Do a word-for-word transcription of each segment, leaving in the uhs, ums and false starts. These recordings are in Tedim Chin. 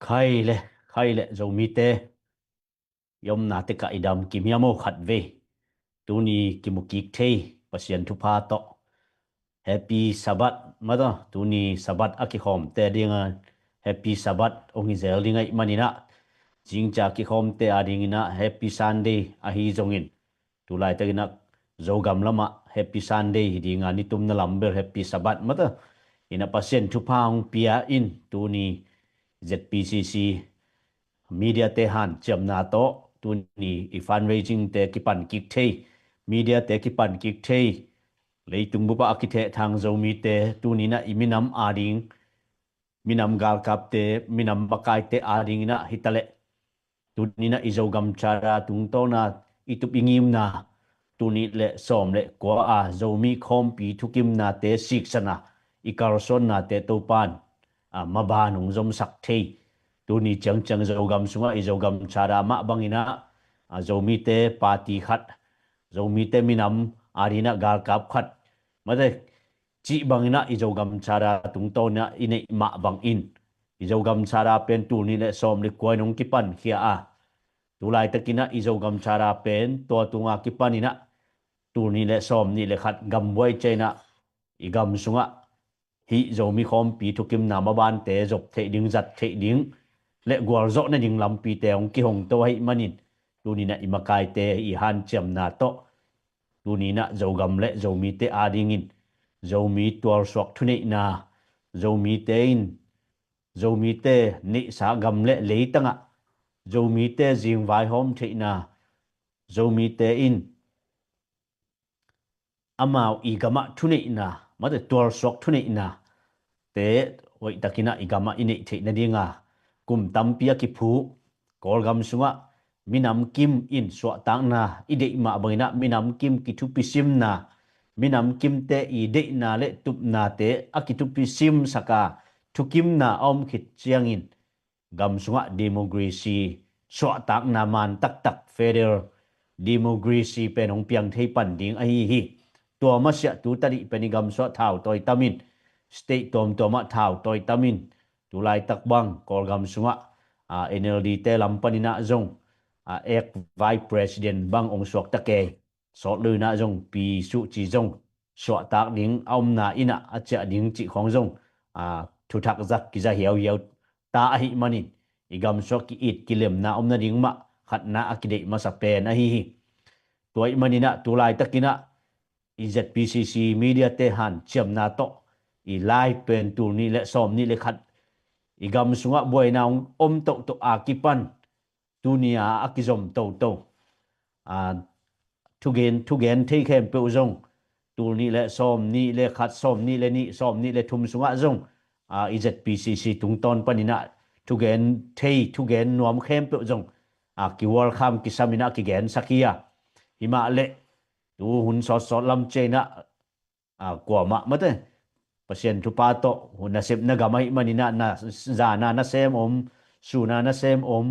Khai le, khai le, Zomite i omna tekah i dam kim hiam aw? Khatvei tuni kimu kik thei Pasian thupha tawh Happy Sabbath mata, tuni Sabbath a kikhawmte dinga Happy Sabbath hong hi zel ding ahih maninah, zingca kikhawmte a dinginah Happy Sunday ahi zongin, tulaitakinah Zogam lamah Happy Sunday hi dinga, nitumna lam bel Happy Sabbath mata, inah Pasian thupha hong pia in, tuni Z P C C mediate hanciamna tawh tuni i fundraisingte kipan kik thei, mediate kipan kik thei, leitung bupah a kithehthang Zomite tuninah i minam ading, minam galkapte, minam makaite adinginah hitaleh tuninah i Zogam Charter tungtawna i tup i ngimna, tuni le sawm le kua a Zomi khawmpi thukimnate siksana, i kalsuannate Topan a maban hong zomsak thei. Tuni ciangciang Zogam sungah i Zogam Charter mah banginah a Zomite party khat, Zomite minam adinah galkap khat mate cih banginah i Zogam Charter tungtawninah i neih mah bangin i Zogam Charter pen tuni le sawm le kua in hong kipankhia a, tulaitakinah i Zogam Charter pen tua tunga kipaninah tuni le sawm nih le khat gambuai cianginah i gam sungah hih Zomi khawmpi thukimna mabante zop theih ding, zat theih ding le gualzawh nading lampite hong kihongto ahih manin, tuninah i makaite i hanciamna tawh tuninah Zogam le Zomite adingin Zomi tualsuak thuneihna, Zomite in Zomite neihsa gam le leitangah Zomite zingvaihawm theihna, Zomite in amau i gamah thuneihna mate tualsuak thuneihna te hoihtakinah i gamah i neih theih nadinga kum tampi a kiphu Kawlgam sungah minam kim in suahtakna i deih mah banginah minam kim kithupisimna, minam kimte i deihna le tupnate a kithupisimsaka thukimna a om khit ciangin gam sungah democracy suahtakna man taktak federal democracy pen hong piang thei pan ding ahi hi. Tua masiah tu tadih pen i gam sungah thau tawi tamin, state tuamtuamah thau tawi tamin, tulaitak bang Kawlgam sungah N L D te lam paninah zong ex vice president bang hong suakta kei, sawt luinah zong pi suh ci zong suahtak ding a omna inah a ciah ding cih khawng zong thuthak zak kiza hiauhiau ta ahih manin i gam sungah ki-it kilemna om nading mah khatna a kideih masa pen ahi hi. Tua ahih maninah tulaitakinah i Z P C C mediate hanciamna tawh i live pen tul nih le sawm nih le khat i gam sungah buaina hong om tohtoh a kipan tunia a kizom toto thugen thugen thei khempeuh zong tul nih le sawm nih le khat, sawm nih le nih, sawm nih le thum sungah zong i Z P C C tungtawn paninah thugen thei thugen nuam khempeuh zong ki welcome kisaminah kigensak hi a, himah leh tu hun sawtsawt lam cianginah kuamah mate Pasian thupha tawh hun nasepna gam ahih maninah na zana nasem om, suna nasem om,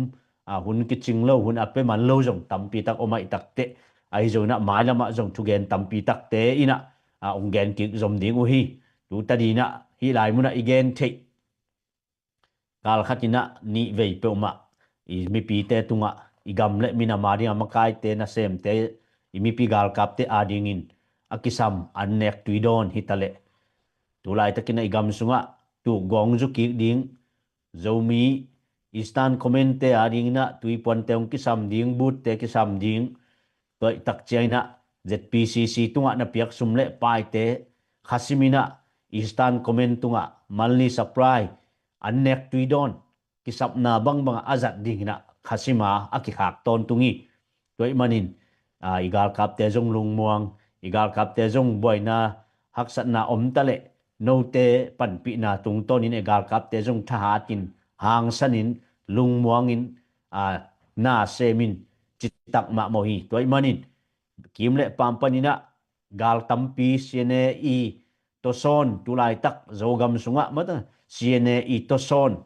hun kicing lo, hun a pia man lo zong tampi tak om ahih takteh, ahi zonginah mailamah zong thugen tampi takte inah hong gen kik zom ding uh hi. Tu tadinah hih lai munah i gen theih galkhatinah nih vei peuhmah i mipite tungah i gam le minam a dinga makaite nasemte i mipi galkapte adingin a kisam an nek tui dawn hitaleh tulaitakinah i gam sungah tuk gawng zukik ding Zomi Eastern Command te adinginah tuipuante hong kisam ding, butte kisam ding, tuaitak cianginah Z P C C tungah na piak sum le paite khasiminah Eastern Command tungah monthly supply an nek tui dawn kisapna bangbangah a zat dinginah khasima a kikhak tawntung hi. Tua ahih manin i galkapte zong lungmuang, i galkapte zong buaina haksatna om taleh note panpihna tungtawnin i galkapte zong thahatin hangsanin lungmuangin nasemin citak mahmah hi. Tua ahih manin kim le pam paninah gal tampi C N A i tawsawn, tulaitak Zogam sungah mata C N A i tawsawn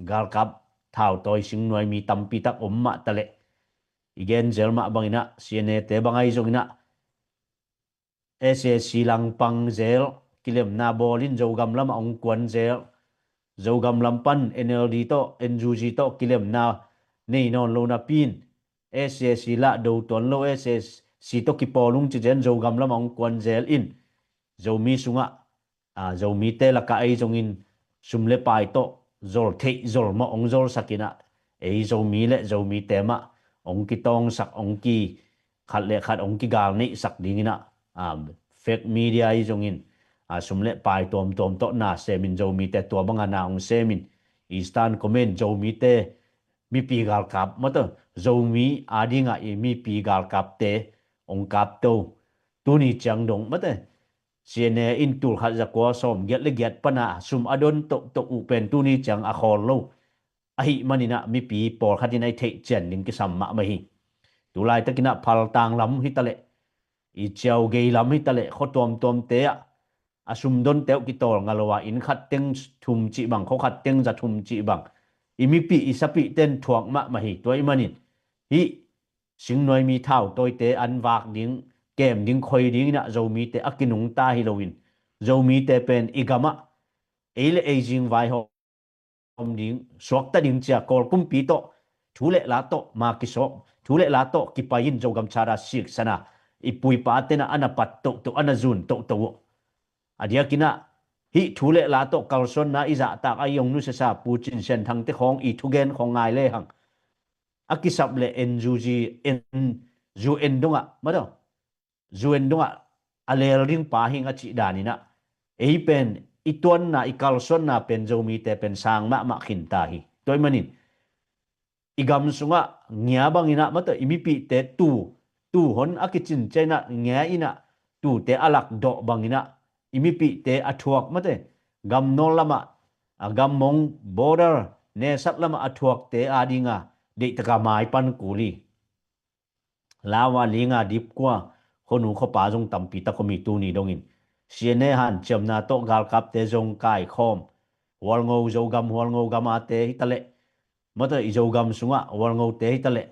galkap thautawi singnuai mi tampi tak om mah taleh i gen zel mah banginah C N A te bang ahi zonginah S A C langpang zel kilemna bawlin Zogam lamah hong kuan zel Zogam lam pan N L D tawh, N U G tawh kilemna nei nawn lo napi in, S A C lah do tuan lo, S A C tawh kipawl ung ci ciang Zogam lamah hong kuan zel in, Zomi sungah, aa, Zomite lakah ei zongin sum le pai tawh zol theih zol mah hong zolsak in ah, ei Zomi le Zomite mah hong kitawngsak, hong ki khat le khat hong kigal neihsak dingin ah, aa, fake media ei zongin, aa, sum le pai tuamtuam tawh na semin Zomite tua banga na hong semin, Eastern Command Zomite mipi galkap mah tawh, Zomi adingah i mipi galkapte hong kapto. Tuni ciang dong mah tawh, C N A in tul khat za kua sawm giat le giat pana sum a don tohtoh uh pen tuni ciang a khawl lo ahih manin ah mipi pawlkhat in a i theih cian ding kisam mahmah hi. Tulaitakin ah Paltang lam hi taleh, i Ciau gei lam hi taleh, khua tuamtuamte ah a sum donte uh kitawl nga lo a, inn khat teng thum cih bang, khua khat teng za thum cih bang, i mipi i sapihte in thuak mahmah hi. Tua ahih manin hih singnuai mi thau tawite an vak ding, kem ding, khoi dingin ah Zomite a kinungta hi loin, Zomite pen i gamah ei le ei zing vaihawm ding, suakta ding cia Kawl kumpi tawh thu le la tawh ma kisawk, thu le la tawh kipai in Zogam Charter siksana i pu i pate na a na pat tohtoh, a na zun tohtoh uh. A diakin ah hih thu le la tawh kalsuanna i zahtak a i hong nusiasa Pu Cin Sian Thangte khawng i thugen khawng ngai lehang, a kisap le N U G, N U N dongah mah tawh, U N dongah a leel ding pa hing a cih danin ah, ei pen i tuanna, i kalsuanna pen Zomite pen sang mahmah khinta hi. Tua ahih manin i gam sungah ngia bangin ah mah tawh, i mipihte tu, tu hon a kicin ciang in ah ngia in ah, tute a lakdawh bangin ah i mipihte a thuak mah tawh, gam nawl lamah, a gam mong border nesat lamah a thuakte adinga deihtaka mai pan kul hi. Lawa, Linga, Dipkua khuanu khuapa zong tampi tak om hi. Tuni dongin C N A hanciamna tawh galkapte zong kaikhawm, Hualngo, Zogam Hualngo gamate hi taleh, mah tawh i Zogam sungah Hualngote hi taleh,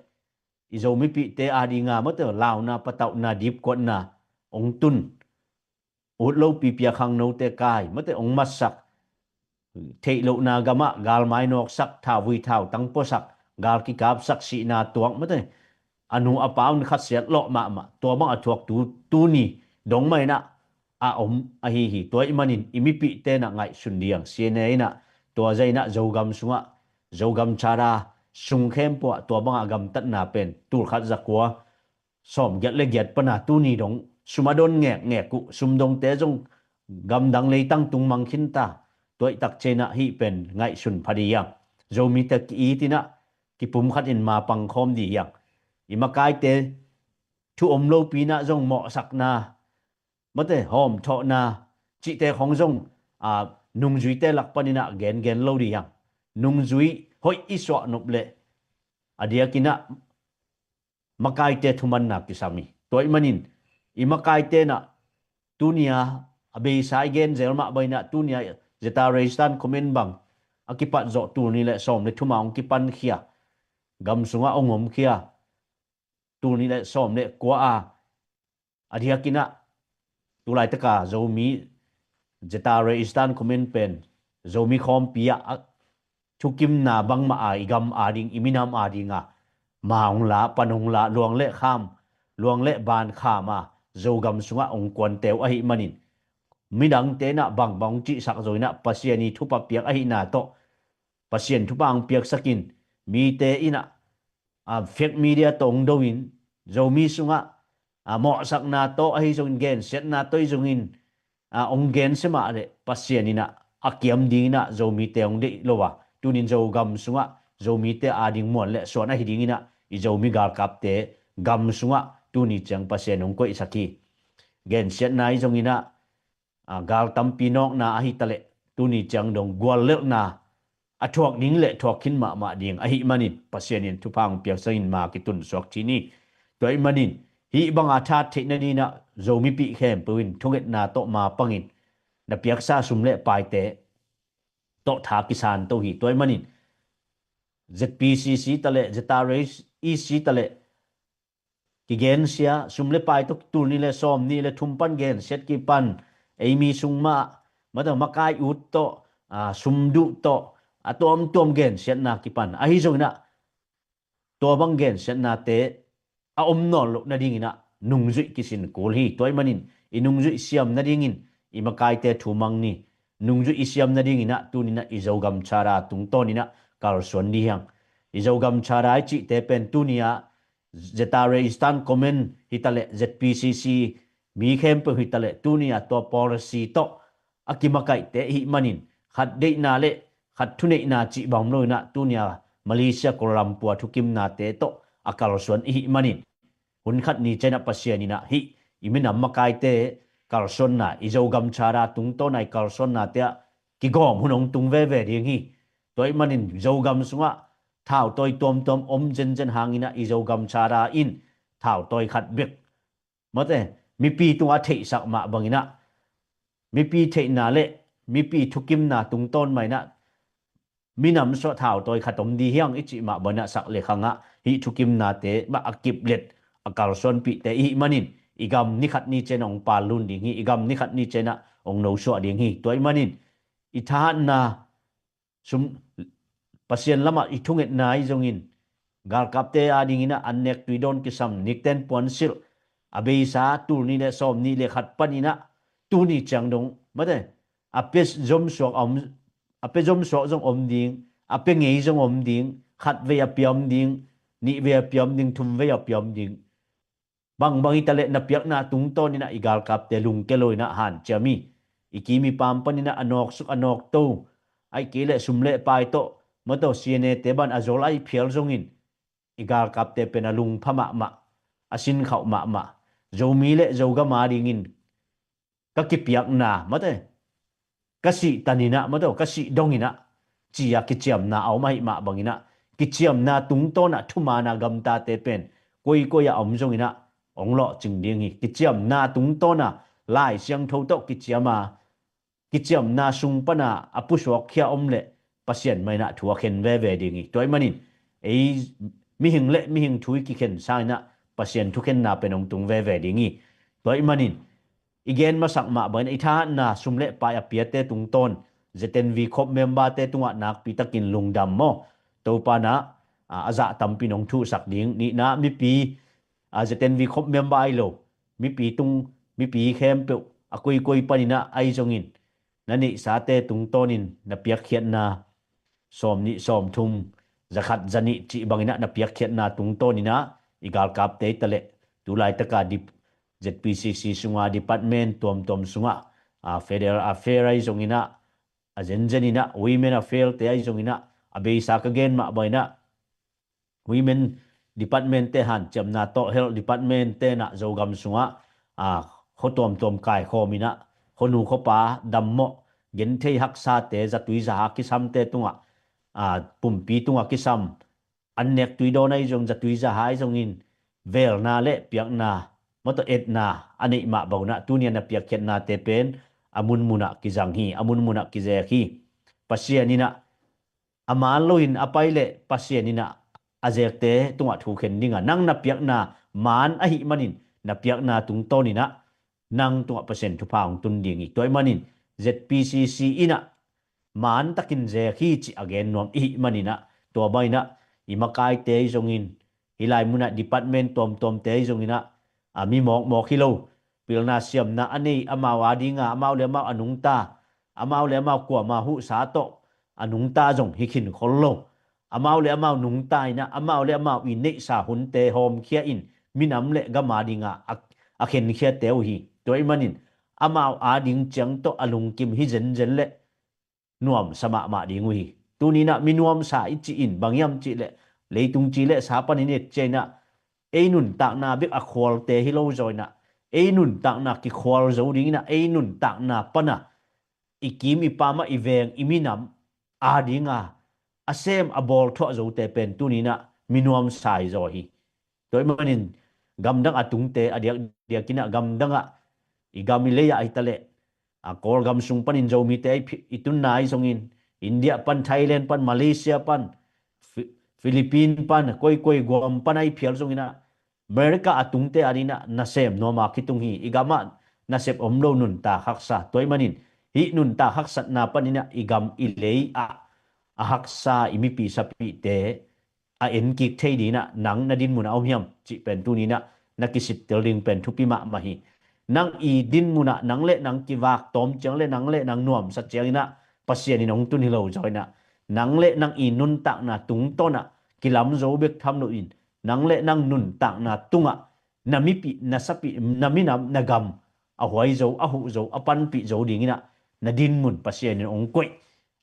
i Zo mipihte adinga mah tawh launa, patauhna, dipkuatna hong tun, ut lopi pia khangnote kai mah tawh hong matsak, theih lohna gamah galmai nawksak, thauvui thautang puasak, gal kikapsak, sihna tuak mah tawh, a nu a pa un khatsiat lawh mahmah, tua bang a thuak tu, tuni dong mah in ah a om ahi hi. Tua ahih manin i mipihte in ah ngaihsun ding, C N A in ah tua zah in ah Zogam sungah, Zogam Charter sung khempeuh ah tua banga gamtatna pen tul khat za kua sawm giat le giat pana tuni dong sum a don ngekngek uh, sum dongte zong gamdang leitang tung mang khinta. Tua ahih tak ciang in ah hih pen ngaihsun pha ding hi hang. Zomite ki-it in ah kipumkhat in ma pangkhawm ding hi hang. I makaite thu om lopi in ah zong mawhsakna mah tawh, hawmthawhna cihte khawng zong, a, nungzuite lak panin ah gengen lo ding hi hang. Nungzui hoih i suah nop leh a diakin ah makaite thumanna kisam hi. Tua ahih manin i makaite in ah tuni a, a beisa i gen zel mah bangin ah tuni a Zeta Resistance Command bang a kipat zawh tul nih le sawm le thum a hong kipankhia, gam sungah hong omkhia, tul nih le sawm le kua a, a diakin ah tulaitaka Zomi Zeta Resistance Command pen Zomi khawmpi ah a thukimna bangmah a, i gam ading, i minam adinga ma hong la, pan hong la, luang le kham, luang le ban kham a Zogam sungah hong kuante uh ahih manin, midangte in ah bangbang hong cihsak zongin ah Pasian i thupha piak ahihna tawh, Pasian thupha hong piaksak in, mite in ah, a, fake media tawh hong do in, Zomi sungah, a, mawhsakna tawh ahi zongin, gensiatna tawh ahi zongin, a, hong gensia mah leh Pasian in ah a kiam dingin ah Zomite hong deih lo a, tunin Zogam sungah Zomite ading muan le suan ahi dingin ah i Zomi galkapte gam sungah tuni ciang Pasian hong koihsak hi. Gensiatna ahi zongin ah, a, gal tampi nawkna ahi taleh, tuni ciang dong guallelhna a thuak ding le thuak khin mahmah ding ahih manin Pasian in thupha hong piaksak in ma kitunsuak cih ni. Tua ahih manin hih banga that theih nadingin ah Zomipih khempeuh in thungetna tawh ma pangin na piaksa sum le paite tawh tha kisan to hi. Tua ahih manin Z P C C taleh, Zeta Race E C taleh, kigensia, sum le pai tawh tul nih le sawm nih le thum pan gensiat kipan, ei mi sung mah, mah tawh makai ut tawh, sumduh tawh a tuamtuam gensiatna kipan ahi zonginah tua bang gensiatnate a om nawn loh nadinginah nungzuih kisin kul hi. Tua ih manin i nungzuih siam nadingin i makaite thumang ni. Nungzuih i siam nadinginah tuninah i Zogam Charter tungtawninah kalsuan dih hiang. I Zogam Charter i cihte pen tuni-ah Z R A Eastern Command hitaleh Z P C C mi khempeuh hitaleh tuni-ah tua policy tawh a kimakaihte ihih manin khat deihna le khat thuneihna cih bang loinah tunia Malaysia Kuala Lumpur thukimnate tawh a kalsuan ihih manin hun khat ni cianah Pasian inah hih i minam makaite kalsuanna i Zogam Charter tungtawna i kalsuannate ah kigawm hun hong tung veve ding hi. Tua ih manin Zogam sungah thautawi tuamtuam om zenzen hanginah i Zogam Charter in thautawi khat bek mate mipi tungah a theihsak mah banginah mipi theihna le mipi thukimna tungtawn mah inah minam suah thautawi khat om dih hiang i cih mah banginah sak le khangah hih thukimnate mah a kiplet a kalsuanpihte ihih manin i gam ni khat ni cianah hong pallun ding hi. I gam ni khat ni cianah hong nosuah ding hi. Tua ih manin i thahatna sum Pasian lamah i thungetna ahi zongin galkapte adinginah an nek tuidawn kisam nikten puansilh a beisa tul nih le sawm nih le khat paninah tuni ciang dong mate a pia zomsuak a om a pia zomsuak zong om ding a pia ngei zong om ding khat vei a pia om ding nih vei a pia om ding thum vei a pia om ding bangbang hitaleh na piakna tungtawninah i galkapte lungke loinah hanciam hi. I kim i paam paninah a nawksuk a nawkto aih kei leh sum le pai tawh mawtaw C N A te ban a zol aih phial zongin i galkapte pen a lungpha mahmah a sinkhauh mahmah Zomi le Zogam adingin ka kipiakna mawte ka sih taninah mawtaw ka sih donginah ci-a kiciamna a om ahih mah banginah kiciamna tungtawnah thumaana gamtate pen koikoi a om zonginah hong lawhcing ding hi. Kiciamna tungtawna Lai Siangtho tawh kiciama kiciamna sung pana a pusuakkhia om le Pasian mainah thu a khen veve ding hi. Tua ih manin ei mihing le mihing thu i kikhen sanginah Pasian thukhenna pen hong tung veve ding hi. Tua ih manin i gen masak mah bangin i thahatna sum le pai a piate tungtawn Z N V khop memberte tungah nakpi takin lungdam maw? Topa na a zah tampi nong thuhsak ding nihna mipi a Z N V khop member ahi lo mipi tung mipi khempeuh a koikoi paninah ahi zongin na neihsate tungtawnin na piakkhiatna sawm nih sawm thum zakhat zanih cih banginah na piakkhiatna tungtawninah i galkapte hitaleh tulaitaka dip Z P C C sunga department tuamtuam sungah a federal affair ahi zonginah a zenzeninah women affair te ahi zonginah a beisa ka gen mah banginah women department te hanciamna tawh health department tenah Zogam sungah a khuatuamtuam kaikhawminah khuanu khuapa dammawh genthei haksate zatui zaha kisamte tungah a pumpi tungah kisam an nek tuidawn ahi zong zatui zaha ahi zongin velna le piakna mawtaw etna a neih mah banginah tunia na piakkhiatnate pen a munmunah kizang hi a munmunah kizek hi. Pasian inah a maan loin a pai le Pasian inah a zekte tungah thukhen dinga nang na piakna maan ahih manin na piakna tungtawninah nang tungah Pasian thupha hong tun ding hi. Tua ih manin Z P C C inah maan takin zek hi cih a gen nuam ihih maninah tua banginah i makaite ahi zongin hih lai munah department tuamtuamte ahi zonginah a mi mawkmawk hi lo pilna siamna a nei amau adinga amau le amau a nungta amau le amau kuama huhsa tawh a nungta zong hi khin khol lo. Amau le amau nungta inah amau le amau i neihsa hunte hawmkhia in minam le gam adinga a khenkhiate uh hi. Tua ih manin amau ading ciang tawh a lungkim hi zenzen le nuamsa mahmah ding uh hi. Tuninah mi nuamsa i cih in bang hiam cihleh leitung ci le sa panin et ciainah ei nuntakna bek a khualte hi lo zaw inah ei nuntakna kikhual zo dinginah ei nuntakna pana i kim i pamah i veng i minam adinga a sem a bawlthuah zote pen tuninah mi nuamsa hi zaw hi. Tua ih manin gamdang a tungte a diakdiakinah gamdangah i gam i leiah hitaleh a Kawlgam sung panin Zomite i tunna ahi zongin India pan Thailand pan Malaysia pan Philippine pan koikoi Guam pan ahi phial zonginah America a tungte adinah nasem nuama kitung hi. I gamah nasep om lo nuntak haksa tua ih manin hih nuntak haksatna paninah i gam i lei ah a haksa i mipi sapite a en kik thei dinah nang na din munah om hiam cih pen tuninah na kisittel ding pen thupi mahmah hi. Nang i din munah nang le nang kivak tawm ciang le nang le nang nuamsa cianginah Pasian in hong tun hi lo zaw inah nang le nang i nuntakna tungtawnah kilam zo bek tham loin nang le nang nuntakna tungah na mipi na sapi na minam na gam a huai zo a huh zo a panpih zo dinginah na din mun Pasian in hong koih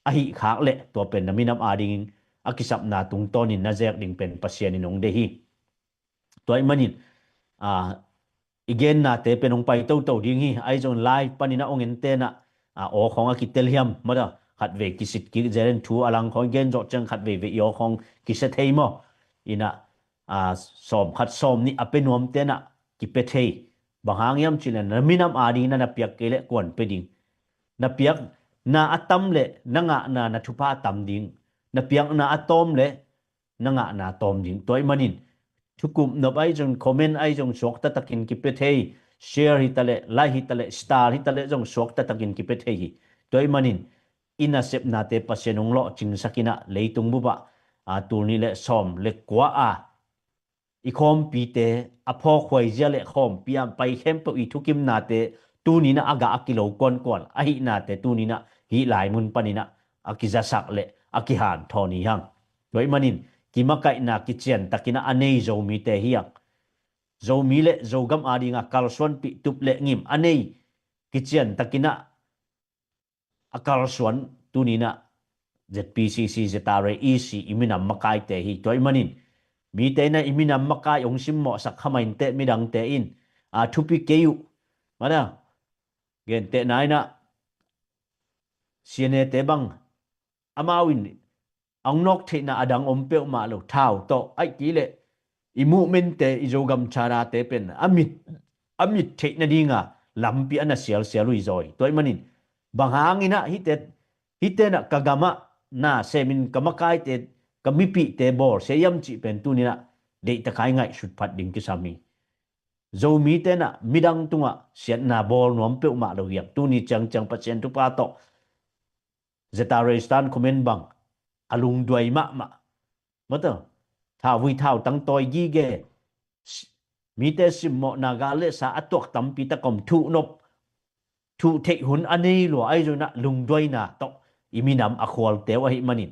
ahi khak le tua pen na minam adingin a kisapna tungtawnin na zek ding pen Pasian in hong deih hi. Tua ih manin a i gennate pen hong pai toto ding hi. Ahi zong live paninah hong entenah a aw khawng a kitel hiam mada khatvei kisit kik zeren thu a lang khawng i gen zawh ciang khatvei vei i aw khawng kisia thei maw? Inah a sawm khat sawm nih a pe nuam tenah kipia thei. Bang hang hiam cileh na minam ading na na piak kei le kuan pe ding? Na piakna a tam le na ngahna na thupha a tam ding. Na piakna a tawm le na ngahna tawm ding. Tua ih manin thukum nop ahi zong comment ahi zong suakta takin kipia thei. Share hitaleh like hitaleh star hitaleh zong suakta takin kipia thei hi. Tua ih manin i nasepnate Pasian hong lawhcingsak inah leitung bupah a tul nih le sawm le kua a i khawmpite a phawkhuai zia le khawmpi a pai khempeuh i thukimnate tuninah a gah a kilo kuankuan ahihnate tuninah hih lai mun paninah a kizasak le a kihanthawn hi hang. Tua ih manin kimakaihna kiciantakinah a nei Zomite hi hang. Zomi le Zogam adinga kalsuanpih tup le ngim a nei kiciantakinah a kalsuan tuninah Z P C C, Z R A, E C i minam makaite hi. Tua ih manin mite inah i minam makai hong simmawhsak khamainte midangte in a thupi kei uh. Mana gentehna inah C N A te bang amau in a hong nawk theihna a dang om peuhmah lo thau tawh aih kei leh i muhmente i Zogam charate pen a mit a mit theih nadinga lampi a na sialsial uh hi zaw hi. Tua ih manin bang hanginah hite hitenah ka gamah na semin ka makaite ka mipihte bawl se hiam cih pen tuninah deihtakai ngaihsut phat ding kisam hi. Zomi tenah midang tungah siatna bawl nuam peuhmah lo hiam? Tuni ciangciang Pasian thupha tawh Z R A stand comment bang a lungduai mahmah. Mata thauvui thautang tawi gige mite simmawhna gal le sa a tuak tampi takom thuhnop thuh theih hun a nei lua ahi zongin ah lungduaina tawh i minam a khualte uh ahih manin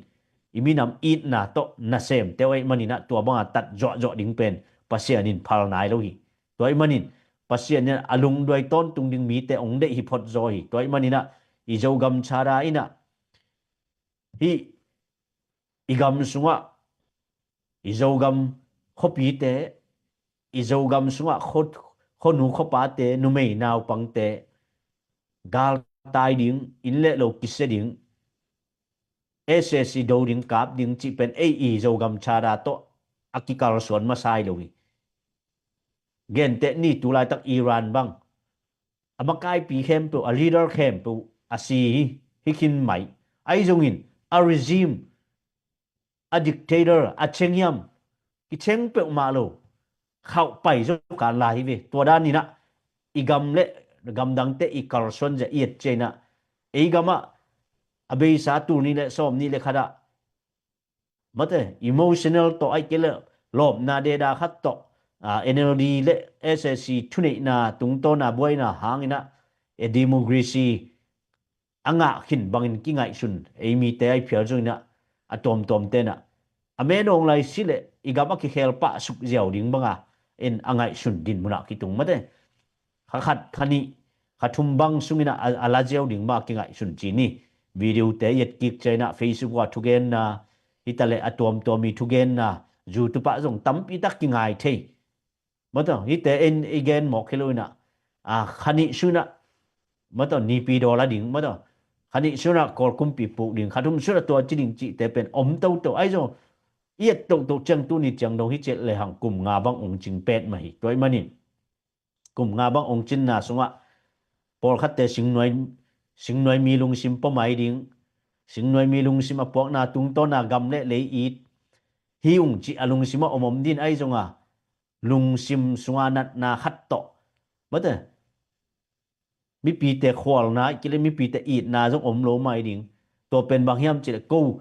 i minam itna tawh nasemte uh ahih manin ah tua banga tat zuahzuah ding pen Pasian in phal nai lo hi. Tua ahih manin Pasian in a lungduai tawntung ding mite hong deih hi phot zaw hi. Tua ahih manin ah i Zogam chara in ah hih i gam sungah i Zogam khuapite, i Zogam sungah khuanu khuapate, numei naupangte galtai ding, inn le lo kisia ding, S A C do ding kap ding cih pen ei i Zogam chara tawh a kikalsuan masa hi lo hi. Genteh ni tulaitak Iran bang a makaipi khempeuh, a leader khempeuh a si hi, hi khin mai. Ahi zongin a regime, a dictator, a cheng hiam, kicheng peuhmah lo khauh pai zo kan lai hi ve. Tua danin ah i gam le gamdangte i kalsuan zia i et ciangin ah ei gamah a beisa tul nih le sawm nih le khat ah mate emotional tawh ahih kei leh lawpna deda khat tawh N L D le S A C thuneihna tungtawna buaina hangin ah democracy a ngah khin bangin kingaihsun ei mite ahi phial zongin ah a tuamtuamte in ah a menawng lai si leh i gam a kikhel pah suk ziau ding banga en a ngaihsun din munah kitung mate. Kha khat, kha nih, kha thum bang sungin ah a la ziau ding banga kingaihsun ci ni. Video te i et kik ciangin ah Facebook ah thugenna hitaleh a tuamtuam i thugenna YouTube ah zong tampi tak kingai thei. Mataw hite in i gen mawk hi lo in ah kha nih sungin ah mataw nipi dawl a ding mataw kha nih sungin ah Kawl kumpi puk ding, kha thum sungin ah tua ci ding cihte pen om toto ahi zong i et toto ciang tuni ciang dong hi ciat lehang kum nga bang ong cing pet mah hi. Tua ahih manin kum nga bang ong cinna sungah pawlkhatte singnuai, singnuai mi lungsim pawmai ding, singnuai mi lungsim a puakna tungtawna gam le lei it hi ung cih a lungsim a om om din ahi zonga lungsim sunga natna khat tawh mate mipite khualna, i kileh mipite itna zong om lo mai ding. Tua pen bang hiam cileh ko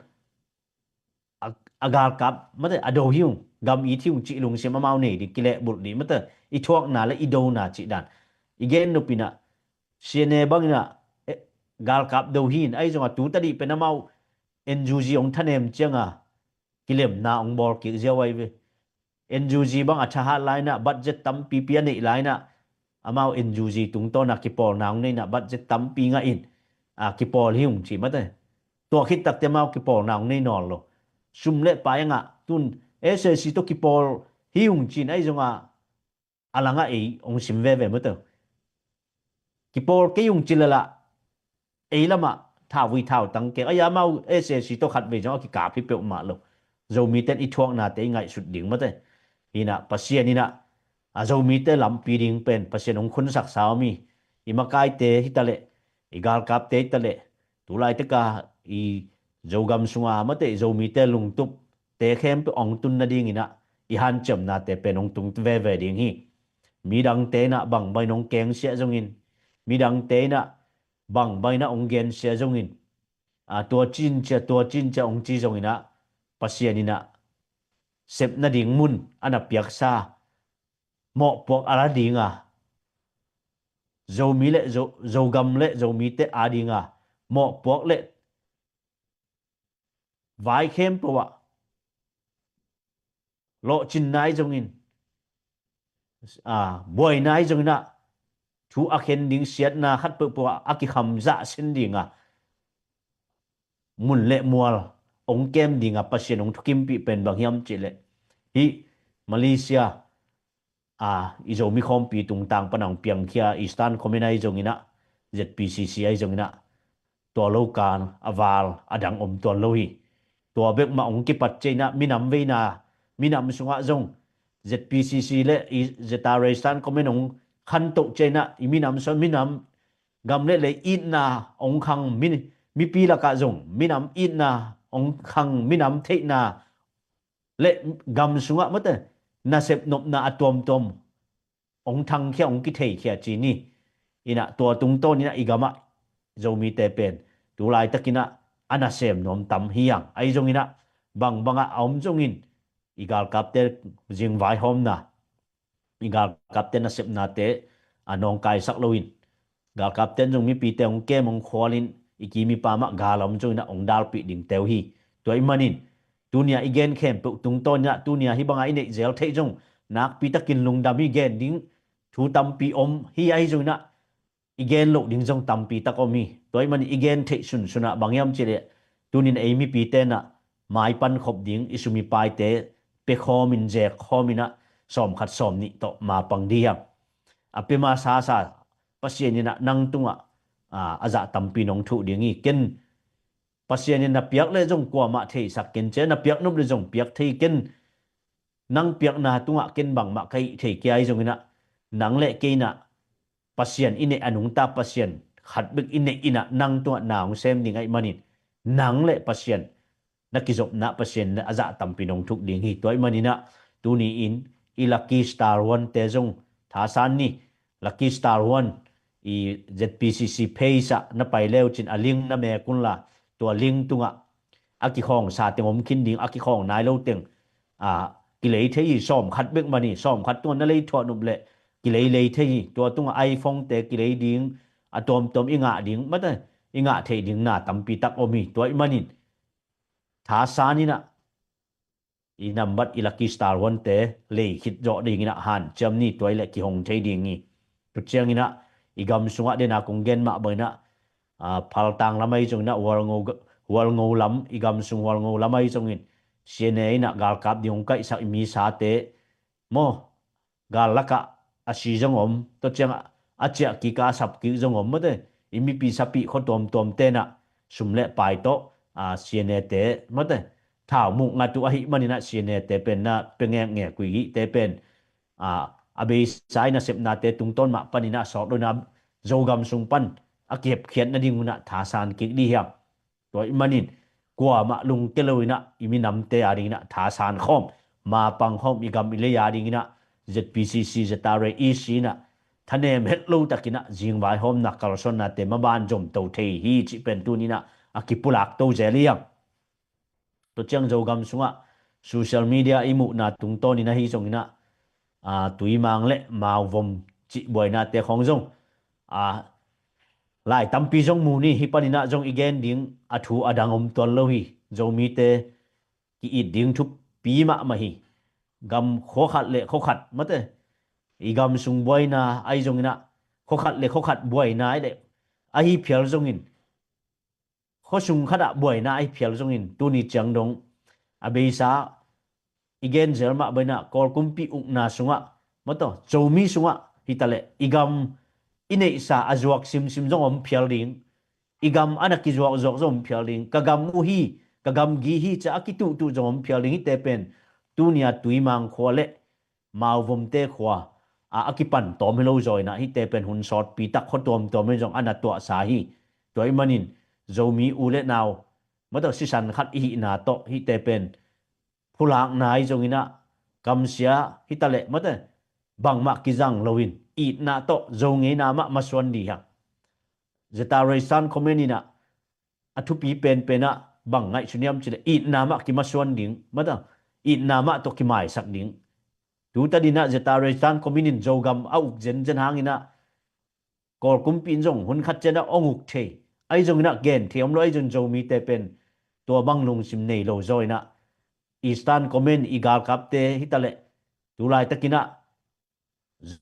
a, a galkap mate a do hi ung, gam it hi ung cih lungsim amau nei ding, kilehbulh ding mate, i thuakna le i dona cih dan. I gen nop inah, C N A bang inah, eh, galkap do hi in, ahi zongah tu tadih pen amau N U G hong thanem cianga kilemna hong bawl kik ziau ahi ve. N U G bang a thahat lai inah, budget tampipi a neih lai inah, amau N U G tungtawn a kipawlna hong nei inah, budget tampi ngah in, a, kipawl hi ung ci mate. Tua khit takte amau kipawlna hong nei nawn lo. Sum le pai a ngah tun S A C tawh kipawl hi ung ci in, ahi zongah a langah ei hong sim veve mate. Kipawl kei ung ci lala, ei lamah thauvui thautang keng. Ahi a amau S A C tawh khatvei zong a kikap hi peuhmah lo. Zomite in i thuaknate i ngaihsut ding mate. Hi inah Pasian inah, a, Zomite lampi ding pen Pasian hong khunsak sa om hi. I makaite hi taleh, i galkapte hi taleh, tu laitak a i Zogam sunga mate i Zomite lungtupte khempeuh hong tun nading inah i hanciamnate pen hong tung veve ding hi. Midangte inah bang bang in hong kengsiah zongin, midangte inah bang bang inah hong gensiah zongin, a, tua cin cia, tua cin cia hong ci zong inah, Pasian inah sep nading mun a na piaksa mawhpuak a la dinga, Zomi le Zo-, Zogam le Zomite a dinga mawhpuak le vai khempeuh ah lawhcin nai zongin, a, buai nai zongin ah, thu a khen ding siatna khat peuhpeuh ah a kikham zah sin dinga mun le mual hong kem dinga Pasian hong thukimpih pen bang hiam cihleh, hih Malaysia, a, i Zomi khawmpi tungtang pan a hong piangkhia Eastern Command ahi zongin ah, Z P C C ahi zongin ah, tua lo kan a val a dang om tuan lo hi. Tua bek mah hong kipat ciang inah minam veina, minam sungah zong Z P C C le i Z R A Eastern Command hong khantoh ciang inah i minam sungah minam gam le lei itna hong khang mi, mipi lakah zong minam itna hong khang minam theihna le gam sungah mate nasep nopna a tuamtuam hong thangkhia, hong kitheikhia ci ni. Inah tua tungtawn inah i gamah Zomite pen tu laitakinah a nasem nuam tam hi hang. Ahi zonginah bangbangah a om zongin i galkapte zingvaihawmna, i galkapte nasepnate a nawngkaisak loin, galkapten zong mipite hong kem hong khualin i ki mipa mah gal a om zonginah hong dalpih dingte uh hi. Tua ih manin tunia i gen khempeuh tungtawninah tunia hih banga i neih zel theih zong nakpitakin lungdam hi. Gen ding thu tampi om hi. Ahi zonginah i gen loh ding zong tampi tak om hi. Tua ih manin i gen theih sunsunah bang hiam cihleh tunin ei mipite inah maipan khop ding i sum i paite pia khawmin zek khawminah sawmkhat sawmnih tawh mapang ding hiam? A pia masasa Pasian inah nang tungah a zah tampi nong thuh ding hi. Ken Pasian in na piak le zong kuamah theisak ken cia, na piak nop le zong piak thei ken. Nang piakna tungah ken bangmah ka hih thei kia ahi zonginah nang le kei inah Pasian i neih a nungta Pasian khat bek i neih inah nang tungah na hong sem ding ahih manin nang le Pasian na kizopna Pasian a zah tampi nong thuk ding hi. Tua ih maninah tuni-in i Lucky Star One te zong thasan ni. Lucky Star One i Z P C C page ah na pai leucin a link na mek unla tua link tungah a kikhawngsa teng om khin ding, a kikhawng nai lo teng a kilei thei hi. Sawmkhat bek mani, sawmkhat tungah na lei thuah nop leh kilei lei thei hi. Tua tungah iPhone te kilei ding a tuamtuam i ngah ding, mate i ngah theih ding na tampi tak om hi. Tua ih manin thasan inah i nambat i Lucky Star One te lei khit zawh dinginah hanciam ni. Tua ih leh kihong thei ding hi. Tua cianginah i gam sungah dena kong gen mah banginah a, Paltang lam ahi zonginah Hualngo, Hualngo lam, i gam sung Hualngo lam ahi zongin C N A inah galkap ding hong kaihsak i misate maw, gal lakah a si zong om, tua ciangah a ciah kik a sap kik zong om, mate i mipi sapih khua tuamtuam tenah sum le pai tawh a, C N A te mate thau muk ngat uh ahih maninah C N A te pen na pia ngekngek uh hi. Te pen a, a beisa i nasepnate tungtawn mah paninah sawt lo inah Zogam sung pan a kihepkhiat nading unah thasan kik ding hiam? Tua ih manin kuamah lungke lo inah i minamte a dinginah thasan khawm, mapang khawm, i gam i lei a dinginah Z P C C, Z R A, E C inah thanem het lo takinah zingvaihawmna kalsuannate maban zomto thei hi cih pen tuninah a kipulak to zel hi hang. Tua ciang Zogam sungah social media i muhna tungtawnin ahi zonginah, a, tuimang le mauvom cih buainate khawng zong, a, lai tampi zong mu ni, hih paninah zong i gen ding a thu a dang om tuan lo hi. Zomite ki-it ding thupi mahmah hi. Gam khuakhat le khuakhat mate, i gam sung buaina ahi zonginah khuakhat le khuakhat buaina ahi le ahi phial zongin, khuasung khatah buaina ahi phial zongin tuni ciang dong a beisa i gen zel mah bainah Kawl kumpi ukna sungah mataw Zomi sungah hitaleh i gam i neihsa a zuak simsim zong om phial ding. I gam a na kizuakzuak zong om phial ding. Ka gam uh hi, ka gam gi hi ca a kituhtuh zong om phial ding. Hihte pen tunia tuimang khua le mauvomte khua a a kipan tawm hi lo zaw inah hihte pen hun sawtpi tak khua tuamtuam in zong a na tuahsa hi. Tua ih manin Zomi u le nau mataw sisan khat i hihna tawh hihte pen phulakna ahi zonginah kamsia hitaleh mate bangmah kizang loin itna tawh Zo ngeina mah masuan dih hang. Zeta Reisan comment inah a thupi penpenah bang ngaihsuniam cileh itna mah kimasuan ding mata itna mah tawh kimaisak ding. Tuta dinah Zeta Reisan comment in Zogam a uk zenzen hanginah Kawl kumpi in zong hun khat cianah ong uk thei ahi zonginah gen thei om lo ahi zong Zomite pen tua bang lungsim nei lo zaw inah Eastern Command i galkapte hitaleh tulaitakinah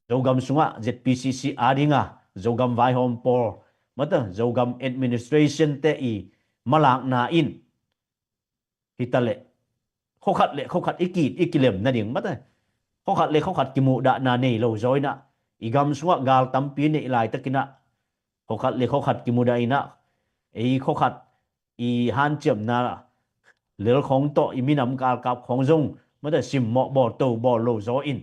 Zogam sungah Z P C C a dinga Zogam vaihawm pawl mata Zogam administration te i malakna in hitaleh khokhat le khokhat i kit i kilem nading mata khokhat le khokhat kimuhdahna nei lo zaw inah i gam sungah gal tampi neih laitakinah khokhat le khokhat kimudah inah ei khokhat i hanciamna lel khawng tawh i minam galkap khawng zong mata simmawh bawl to bawl lo zaw in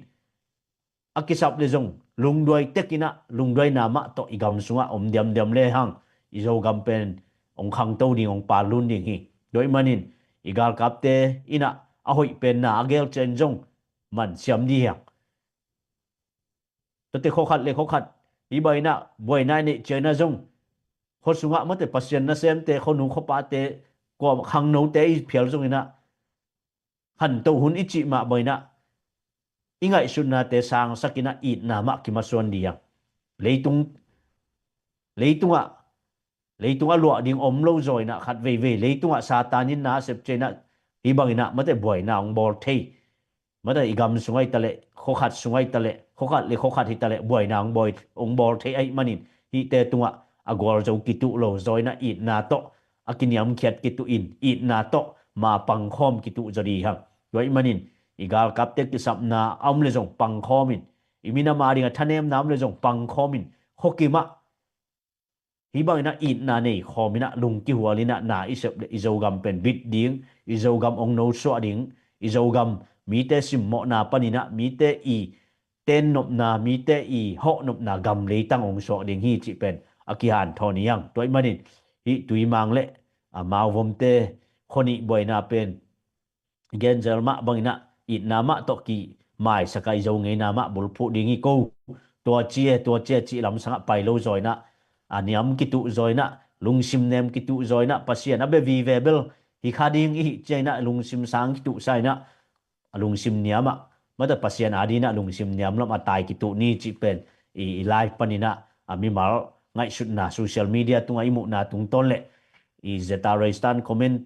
a kisap le zong lungduai tekinah lungduaina mah tawh i gam sungah om diamdiam le hang i Zogam pen ong khangto ding ong pallun ding hi. Tua ih manin i galkapte inah a hoih penna a gel cian zong man siam dih hiang. Tuate khokhat le khokhat i bainah buaina i neih cianah zong khua sungah mate Pasian nasemte khuanu khuapate kua khangnote i phial zonginah khanto hun i cih mah bainah i ngaihsutnate sangsakinah itna mah kimasuan dih hang. Leitung leitungah leitung a luah ding om lo zaw inah khat veivei leitungah Satan in na a sep cianah hih banginah mate buaina hong bawl thei. Mata i gam sungah hitaleh khokhat sungah hitaleh khokhat le khokhat hitaleh buaina hong bawl thei ahih manin hihte tungah a gualzo kituh lo zaw inah itna tawh a kiniamkhiat kituh in itna tawh ma pangkhawm kituh zaw dih hang. Tua ih manin i galkapte kisapna a om le zong pangkhawmin i minam a ding a thanemna om le zong pangkhawmin khuakimah hih banginah itna nei khawminah lungkihualinah na i sep le i Zogam pen bit ding i Zogam ong nosuah ding i Zogam mite simmawhna paninah mite i tennopna mite i hawhnopna gam leitang ong suak ding hi cih pen a kihanthawn hi hang. Tua ih manin hih tuimang le a mauvomte khuanih buaina pen genzel mah banginah itna mah tawh ki maisaka i Zo ngeina mah bulphuh ding hi ko. Tua cia tua cia cih lamsangah pai lo zaw inah a niam kituh zaw inah lungsim nem kituh zaw inah Pasian a bia vive bel hi kha ding i hih cia inah lungsim sang kituh sa inah a lungsim niamah mata Pasian a dinah lungsim niam lam a tai kituh ni cih pen i live paninah a mimal ngaihsutna social media tungah i muhna tungtawn le i Zeta Reistan comment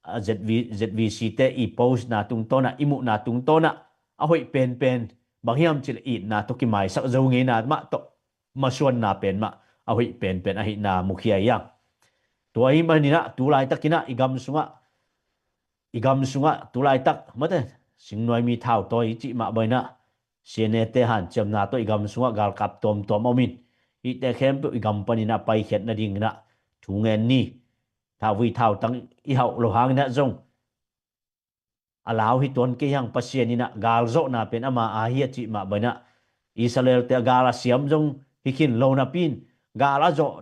ZVC te i postna tungtawnah i muhna tungtawnah a hoih penpen bang hiam cih le itna tawh kimaisak Zo ngeina mah tawh masuanna pen mah a hoih penpen ahihna mukhia hi hang. Tua ahih maninah tulaitakinah i gam sungah i gam sungah tulaitak mate singnuai mi thautawi i cih mah bainah CNA te hanciamna tawh i gam sungah galkap tuamtuam a omin hihte khempeuh i gam paninah paikhiat nadinginah thu ngen ni. Thauvui thautang i hauh lo hanginah zong a lau hi tuan kei hang Pasian inah galzawhna pen ama a hi a cih mah bainah Israel te a gal a siam zong hi khin lo napi in gal a zawh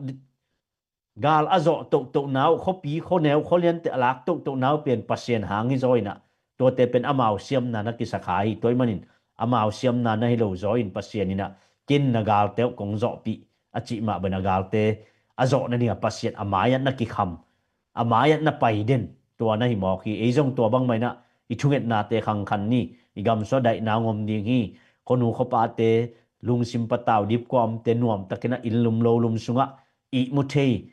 gal a zawh tohtohna uh khuapi khuaneu khualiante a lak tohtohna uh pen Pasian hang hi zaw inah tuate pen amau siamna na kisakha hi. Tua ih manin amau siamna na hi lo zaw in Pasian inah ken na galte uh kong zawhpih a cih mah bangin a galte a zawh nading a Pasian a mai-ah na kikham, a mai-ah na pai den, tua na hi mawk hi. Ei zong tua bangmah inah i thungetnate khangkhan ni, i gamsua daihna ngom ding hi. Khuanu khuapate, lungsim patau dipkuamte nuamtakinah inn lum lo lum sungah ihmu thei,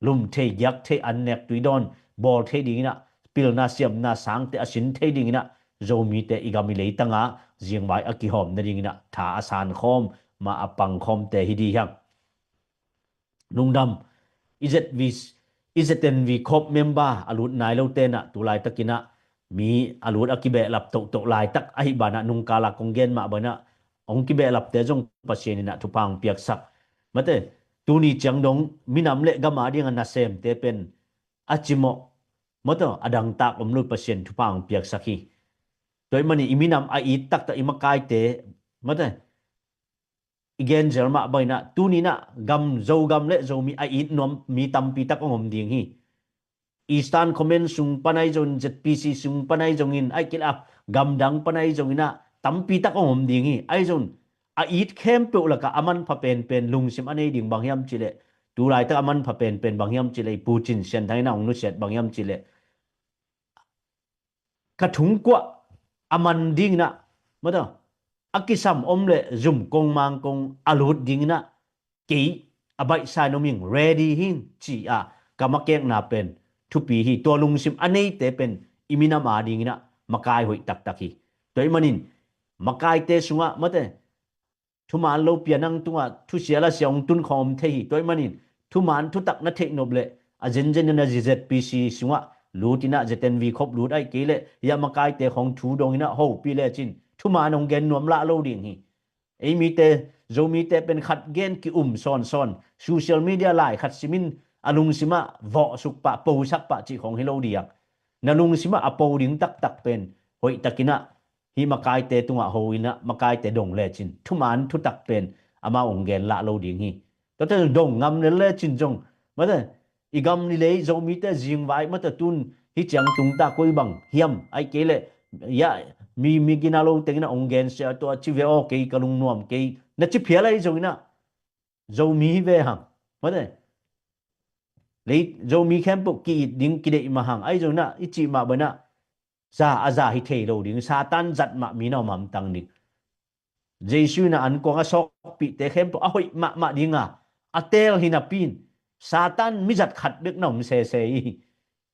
lum thei, giak thei, an nek tui dawn bawl thei dinginah, pilna siamna sangte a sin thei dinginah, Zomite i gam i leitanga zingvai a kihawm nadinginah tha a sankhawm, mah a pangkhawmte hi dih hiang. Lungdam, i Z V, i Z N V khop member a lut nai lo tenah tulaitakinah mi a lut a kibehlap tohtoh laitak ahi banah nungkala kong gen mah banah hong kibehlapte zong Pasian inah thupha hong piaksak. Mate, tuni ciang dong minam le gam adinga nasemte pen a cimawh, mate, a dangtak om lo Pasian thupha hong piaksak hi. Tua ih manin i minam a it taktak i makaite, mate, i genzel mah bangin ah tuninah gam, Zogam le Zomi a it nuam mi tampi tak hong om ding hi. Eastern Command sung pan ahi zongin, Z P C sung pan ahi zongin, ahi kei leh gamdang pan ahi zongin ah tampi tak hong om ding hi. Ahi zongin a it khempeuh lakah a manpha penpen lungsim a nei ding bang hiam cihleh, tulaitak a manpha penpen bang hiam cihleh, i Pu Cin Sian Thang inah hong nusiat bang hiam cihleh, ka thungkuah a man dinginah, mata, a kisam om le zum kong mang kong a lut dinginah kei a baihsa in om ing, ready hi ing ci-a ka makekna pen thupi hi. Tua lungsim a neite pen i minam a dinginah makai hoih taktak hi. Tua ih manin makaite sungah, mate, thuman lopi a nang tungah thusia lasia hong tun khawm thei hi. Tua ih manin thuman thutak na theih nop le a zenzen in a Z P C sungah lut inah Z N V khop lut ahi kei leh, hiah makaite khawng thu dong inah hopih lecin thuman hong gen nuam lah lo ding hi. Ei mite, Zomite pen khat gen ki-um sawnsawn, social media lai khat simin a lungsimah vawhsuk pah, posak pah cih khawng hi lo diak. Na lungsimah a po ding taktak pen hoihtakinah hih makaite tungah ho inah makaite dong lecin thuman thutak pen amau hong gen lah lo ding hi. Tuate dong ngam lel lecin zong, mate, i gam i lei Zomite zingvai, mate, tun hih ciang tungta koi bang hiam ahi kei leh, ya, mi, mi gina lo tengin a hong gensia tua ci ve aw, kei ka lungnuam kei na ci phial ahi zonginah Zomi hi ve hang, mate, lei Zomi khempeuh ki-it ding kideih mah hang ahi zonginah i cih mah banah za a za hi thei lo ding, Satan zat mah mi na om hamtang ding. Jesu inah ankuang a sawkpihte khempeuh a hoih mahmah dinga a teel hi napi in Satan mizat khat bek na om sese hi.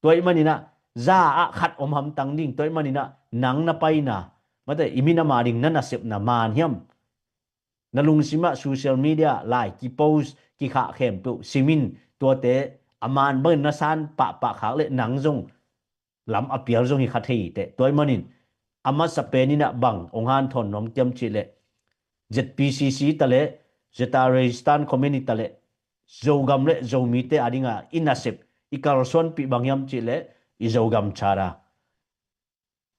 Tua ih maninah za ah khat om hamtang ding. Tua ih maninah nang na paina, mate, i minam a ding na nasepna man hiam? Na lungsimah social media lai kipost kikhah khempeuh simin tuate a man bangin na san pahpah khak leh nang zong lam a pial zong hi kha thei hi teh. Tua ih manin a masa pen inah bang hong hanthawn nuam kiam cihleh, Z P C C taleh, Z R A Eastern Command i taleh, Zogam le Zomite a dinga i nasep i kalsuanpih bang hiam cihleh, i Zogam Charter.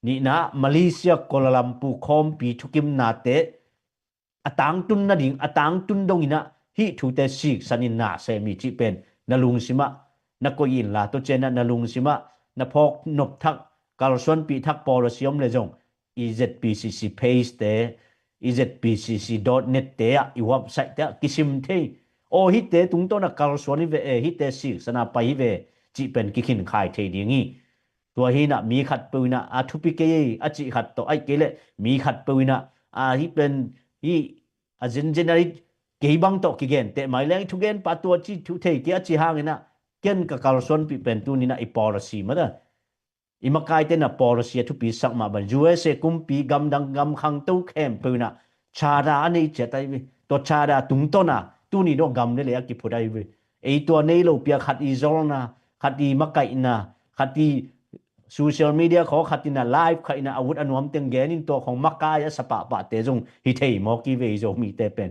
Nihna, Malaysia Kuala Lumpur khawmpi thukimnate a tangtun nading, a tangtun donginah hih thute siksanin na sem hi cih pen na lungsimah na koih inla, tua cianah na lungsimah na phawk nop thak, kalsuanpih thak policy om le zong i Z P C C page te, i Z P C C dot net te ah, i website te ah kisim thei. Aw, hihte tungtawnah kalsuan hi ve e, hihte siksana pai hi ve cih pen kikhinkhai thei ding hi. Tua hinah mi khatpeuh inah a thupi kei a cih khat tawh ahi kei leh mi khatpeuh inah a hih pen hih a zenzen a kei bang tawh kigenteh mai leng i thugenpa tua ci thu thei kei a ci hanginah ken ka kalsuanpih pen tuninah i policy mata, i makaite na policy a thupisak mah ban U S A kumpi gamdang gam khangto khempeuh inah charter a nei ciat ahi ve. Tua charter tungtawna tuni dawh gam le lei a kiphut ahi ve. Ei tua nei lopi a khat i zolna, khat i makaihna, khat i social media khaw khat inah live khat inah a ut a nuam teng genin tua khong makai a sa pahpahte zong hi thei mawk hi ve i Zomite pen.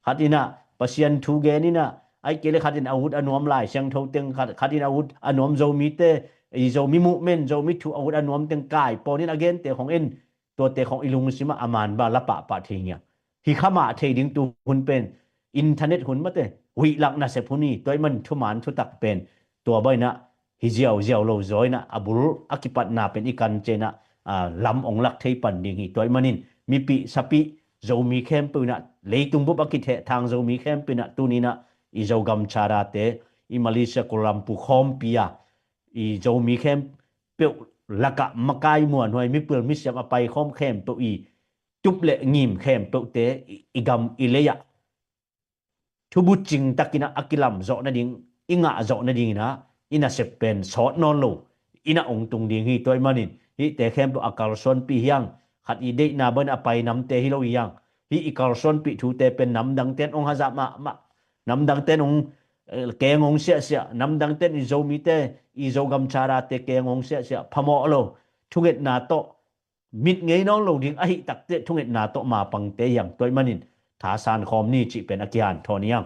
Khat inah Pasian thu gen inah, ahi kei le khat in a ut a nuam Lai Siangtho teng, khat, khat in a ut a nuam Zomite, i Zomi movement, Zomi thu a ut a nuam teng kai pawnin a gente khong en, tuate khong i lungsimah a man ba la pahpah thei ngiat. Hi kha mah thei ding tu hun pen internet hun mate, huihlak nasep hun hi. Tua ih man thuman thutak pen tua bainah hi ziauziau lo zaw inah a bul a kipatna pen i kan cianah, a, lam ong lak thei pan ding hi. Tua ih manin mipih sapih Zomi khempeuh inah, leitung bup a kithehthang Zomi khempeuh inah, tuni inah i Zogam Charter te, i Malaysia Kuala Lumpur khawmpi a i Zomi khempeuh lakah makai muanhuai mipil misiam a paikhawm khempeuh i tup le ngim khempeuhte i, i gam i lei ah thubucing takinah a kilam zawh nading, i ngah zawh nadinginah i nasep pen sawt nawn lo inah ong tung ding hi. Tua ih manin hihte khempeuh a kalsuanpih hiang, khat i deihna bangin a pai namte hi lo i hiang. Hih i kalsuanpih thute pen namdangten ong hazah mahmah, namdangten ong, eh, keng ong siahsiah, namdangten i Zomite, i Zogam Charter te keng ong siahsiah phamawh lo. Thungetna tawh mit ngei nawn lo ding ahih takte thungetna tawh mapangte hiang. Tua ih manin thasan khawm ni cih pen a kihanthawn hiang.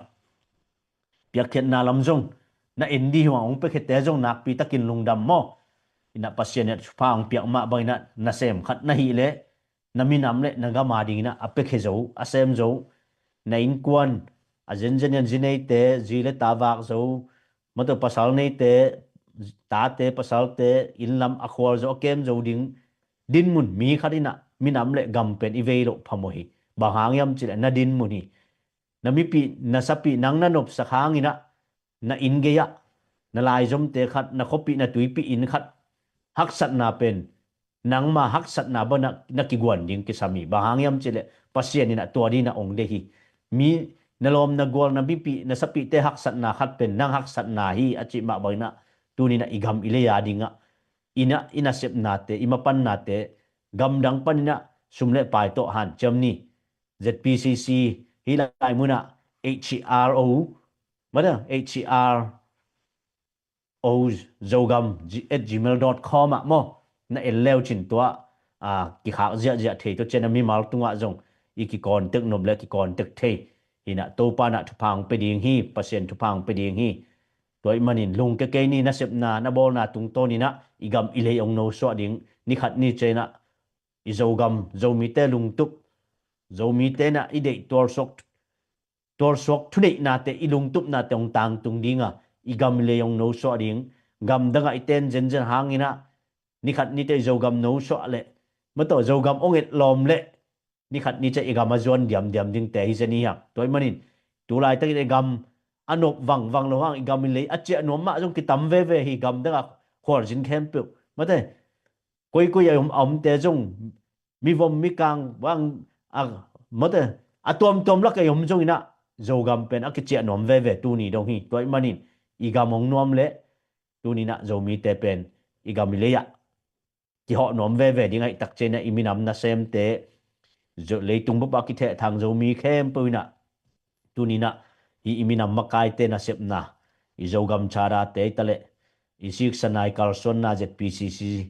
Piakkhiatna lam zong na en dih huang ong piakhiate zong nakpi takin lungdam maw? Inah Pasian inah thupha ong piak mah banginah nasem khat na hih leh na minam le na gam a dinginah a piakhia zo, a sem zo, na innkuan a zenzen in zi neite, zi le ta vak zo, mawtaw pasal neite, tate pasalte, innlam a khual zo a kem zo ding dinmun mi khat inah minam le gam pen i vei loh phamawh hi. Bang hang hiam cileh na dinmun hi. Na mipih na sapih nang na nopsak hanginah na inn gei-ah na laizomte khat, na khuapih na tuipih inn khat haksatna pen nangma haksatna bangin na kiguan ding kisam hi. Bang hang hiam cileh Pasian inah tua dinginah ong deih hi. Mi na lawm na gual na mipih na sapihte haksatna khat pen nang haksatna hi a cih mah banginah tuninah i gam i lei a dingah inah i nasepnate, i mapannate gamdang paninah sum le pai tawh hanciam ni. Z P C C hih lai munah H R O, mawtaw H R O Zogam at gmail dot com ah maw, na en leu cin tua a kikhak ziahziah thei. Tua cian a mimal tungah zong i kicontact nop le kicontact thei. Hinah Topa inah thupha ong pia ding hi, Pasian thupha ong pia ding hi. Tua ih manin lungke kei ni, nasepna na bawlna tungtawn inah i gam i lei ong nosuah ding. Nikhat ni cianah i Zogam, Zomite lungtup, Zomite inah i deih tualsuak, tualsuak thuneihnate, i lungtupnate ong tangtung dinga i gam i lei ong nosuah ding. Gamdangah i ten zenzen hanginah nikhat nite i Zogam nosuah leh, mawtaw Zogam ong etlawm leh nikhat ni ciah i gam a zuan diamdiam dingte hi zen i hiang. Tua ih manin tulaitakin i gam a nop vangvang lo hang, i gam i lei a ciah nuam mah zong kitam veve hi. Gamdangah khualzin khempeuh, mawtaw koikoi a om, a omte zong mivom mikang bang a, mawtaw a tuamtuam lak a i om zonginah Zogam pen a kiciah nuam veve tuni dong hi. Tua ih manin i gam ong nuam leh tuninah Zomite pen i gam i lei-ah kihawh nuam veve ding ahih tak cianah i minam nasemte, leitung bup a kithehthang Zomi khempeuh inah tuninah hih i minam makaite nasepna, i Zogam Charter te hi taleh, i siksa nai kalsuanna Z P C C,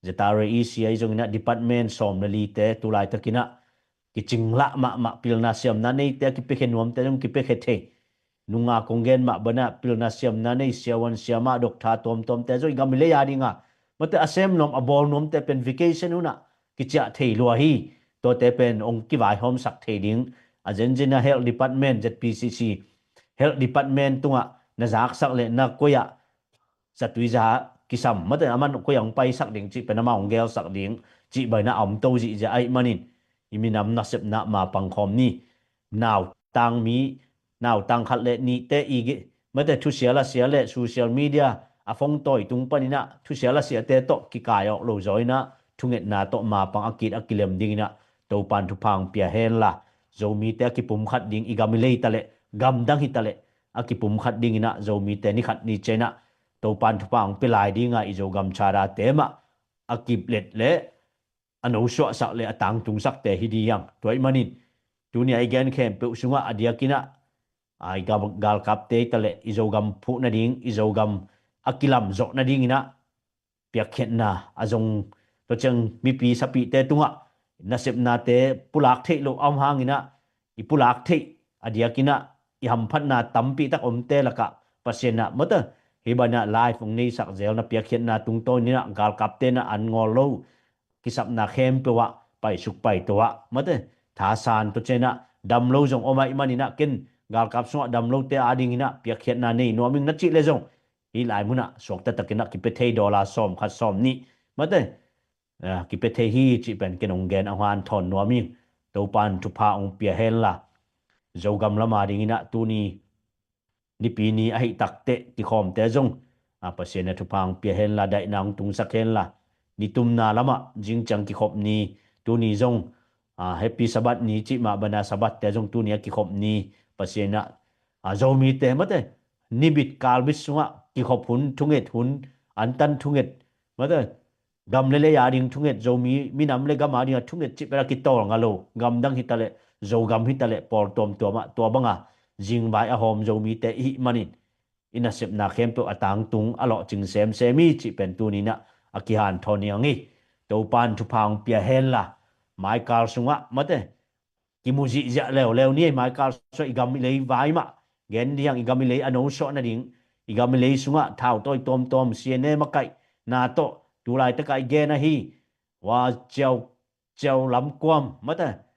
Z R A E C ahi zonginah department sawm le lite tulaitakinah kicinglah mahmah, pilna siamna neite a kipiakhia nuamte zong kipiakhia thei. Nunga kong gen mah banah pilna siamna nei siavuan siamah, doctor tuamtuamte zong i gam i lei a dinga, mawtaw a sem nuam a bawl nuamte pen vacation hunah kiciah thei lua hi. Tuate pen ong kivaihawmsak thei ding. A zenzen a health department, Z P C C health department tungah na zaksak leh na koi-ah zatui za kisam, mawtaw aman koi-ah ong paisak ding cih pen amah ong gelsak ding cih banginah a om to zihziah ahih manin i minam nasepna mapang khawm ni. Nautang mi, nautang khat le nihte i ge-, mawtaw thusial a sia le social media a phone tawi tung paninah thusial a siate tawh kikai awk lo zaw inah thungetna tawh mapang a kit a kilem dinginah Topan thupha ong pia henla, Zomite a kipumkhat ding, i gam i lei taleh gamdang hi taleh a kipumkhat dinginah Zomite nikhat ni cianah Topan thupha ong pia lai dinga i Zogam Charter te mah a kiplet le a nosuahsak le a tangtungsakte hi ding hiang. Tua ih manin tuni a i gen khempeuh sungah a diakinah a i gam-, galkapte hi taleh i Zogam phuh nading, i Zogam a kilam zawh nadinginah piakkhiatna a zong, tua ciang mipi sapihte tungah nasepnate pulak theih loh a om hanginah i pulak theih a diakinah i hamphatna tampitak omte lakah Pasian inah mawtaw hih banah life ong neisak zel, na piakkhiatna tungtawn inah galkapte inah an ngawl lo kisapna khempeuh ah paisuk paito ah, mawtaw thasan, tua cianah damlo zong om ahih maninah ken galkap sungah damlote a dinginah piakkhiatna nei nuam ing na cih le zong hih lai munah suakta takinah kipia thei dollar sawm khat sawm nih, mawtaw a, kipia thei hi cih pen ken ong gen a hanthawn nuam ing. Topan thupha hong pia henla, Zogam lama dinginah tuni nipi ni ahih takteh kikhawmte zong, a, Pasian a thupha hong pia henla, daihna hong tungsak henla, nitumna lamah zingciang kikhop ni, tuni zong, a, Happy Sabbath ni cih mah bana Sabbath te zong tuni a kikhop ni, Pasian a, a, Zomite mate, nibit kalbit sungah kikhop hun, thunget hun, antan thunget, mate, gam le lei a ding thunget, Zomi minam le gam a ding a thunget cih pela kitawl nga lo, gamdang hitaleh, Zogam hitaleh, pawl tuamtuamah tua banga zingvai a hawm Zomite ihih manin, i nasepna khempeuh a tangtung a lawhcing semsem hi cih pen tuninah a kihanthawn hi ang hi. Topan thupha hong pia henla, maikal sungah mate, kimu zihziah leuleu ni, maikal sungah i gam i lei vai mah gen dih ang, i gam i lei a nosuah nading, i gam i lei sungah thautawi tuamtuam, C N A makaihna tawh tulaitakah i gen ahi, wa ciau, ciau lamkuam mate,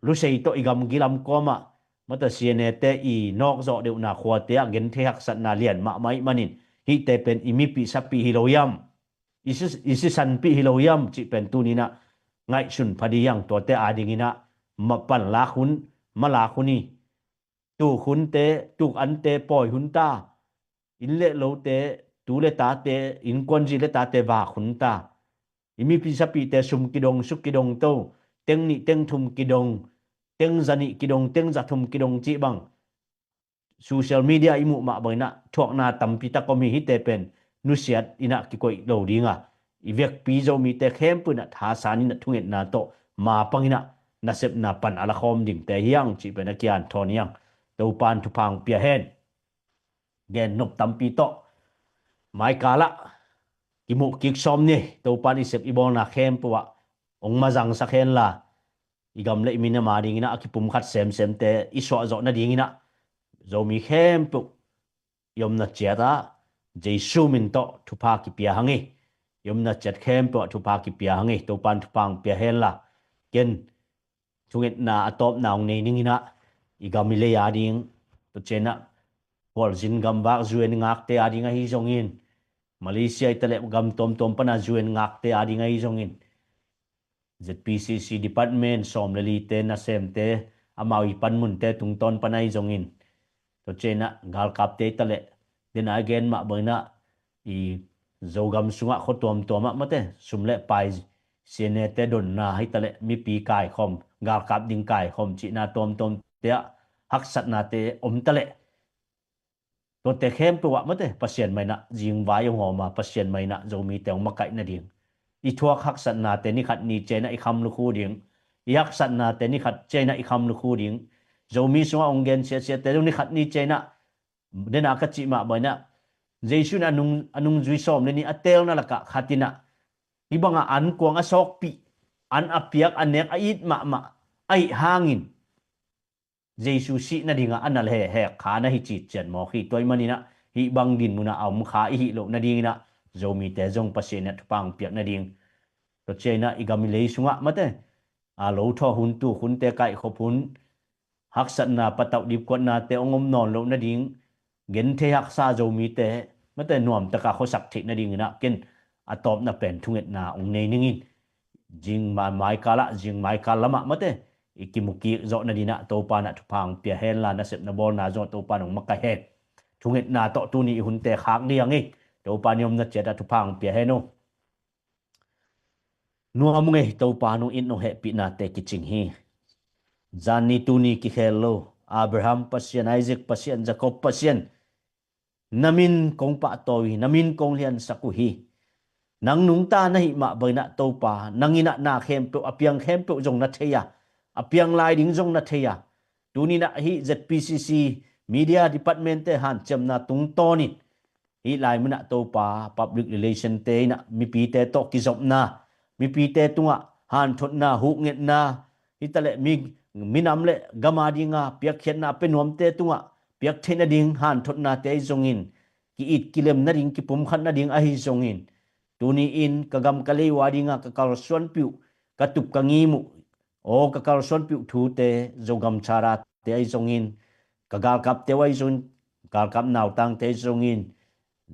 Lusei tawh i gamgi lamkuamah mate, C N A te i nawkzawh deuhna khuate ah genthei haksatna lian mahmah ih manin, hihte pen i mipih sapih hi lo hiam, i si, i sisanpih hi lo hiam cih pen tuninah ngaihsun pha dih hiang. Tuate a dinginah ma pan lak hun, ma lak hun hi. Tuk hunte, tuk ante pawi hun ta, inn le lote, tu le tate, innkuanzi le tate vak hun ta, i mipih sapihte sum kidong, suk kidong to, teng nih teng thum kidong, teng za nih kidong, teng za thum kidong cih bang social media i muh mah banginah thuakna tampi tak om hi. Hihte pen nusiat inah kikoih lo dinga, i vekpi Zomite khempeuh inah thasan inah thungetna tawh mapanginah nasepna pan a lakhawm dingte hiang cih pen a kihanthawn hiang. Topan thupha hong pia hen. Gen nop tampi tawh maikalah kimuh kik sawm ni. Topan i sep i bawlna khempeuh ah hong mazangsak henla, i gam le i minam a dinginah a kipumkhat semsemte i suahzawh nadinginah Zomi khempeuh i omna ciatah Jesu min tawh thupha kipia hang hi. I omna ciat khempeuh ah thupha kipia hang hi. Topan thupha hong pia henla, ken thungetna a tawpna hong nei ninginah i gam i lei a ding, tua cianah khualzin gamvak U N ngakte a ding ahi zongin, Malaysia i taleh gam tuamtuam pana U N ngakte a ding ahi zongin, Z P C C department sawm le lite nasemte amau i panmunte tungtawn pana ahi zongin, tua cianah galkapte i taleh, dena i gen mah banginah i Zogam sungah khua tuamtuamah mate, sum le pai, C N A te donna hitaleh, mipi kaikhawm, galkap ding kaikhawm cihna tuamtuamte ah haksatnate om taleh, tuate khempeuh ah mate, Pasian mainah zingvai hong hawma, Pasian mainah Zomite hong makaih nading, i thuak haksatnate nikhat ni cianah i kham lukhu ding, i haksatnate nikhat cianah i kham lukhu ding, Zomi sungah hong gen siasiate zong nikhat ni cianah, dena ka cih mah banginah, Jesu in a nung, a nungzui sawm le nih a teelna lakah khatinah, hih bangah an kuang a sawkpih, an a piak, a nek, a it mahmah ahih hangin, Jesu sih nadingah a na le hek kha na hi citcian mawk hi. Tua ih maninah hih bang din munah a om kha i hih loh nadinginah Zomite zong Pasian inah thupha hong piak nading, tua cianah i gam i lei sungah mate, a lo thawh hun, tuk hunte kaikhop hun, haksatna patauh dipkuatnate hong om nawn loh nading, genthei haksa Zomite mate nuamtaka khuasak theih nadinginah ken a tawpna pen thungetna hong nei ningin, zing ma-, maikalah, zing maikal lamah mate i kimukik zawh nadinah Topa inah thupha hong pia henla, nasepna bawlna zongah Topa in hong makaih hen. Thungetna tawh tuni i hunte khak dih hang hi. Topa in i omna ciatah thupha hong pia hen uh. Nuam ung ei, Topa nong it nong hehpihnate kicing hi. Zan ni tuni kikhel lo, Abraham Pasian, Isaac Pasian, Jacob Pasian, na min kong pahtawi, na min kong liansak uh hi. Nang nungta na hih mah banginah Topa, nang inah na khempeuh, a piang khempeuh zong na thei a, a piang lai ding zong na thei a, tuninah hih Z P C C media department te hanciamna tungtawnin, hih lai munah Topa, public relation te inah mipite tawh kizopna, mipite tungah hanthotna, huhngetna, hitaleh mi, minam le gam a dinga piakkhiatna a pia nuamte tungah piak theih nading hanthotnate ahi zongin, ki-it kilem nading, kipumkhat nading ahi zongin, tuni-in ka gam ka lei uh a dinga ka kalsuanpih uh, ka tup ka ngim uh, aw ka kalsuanpih uh thute, Zogam Charter te ahi zongin, ka galkapte uh ahi zongin, galkap nautangte ahi zongin,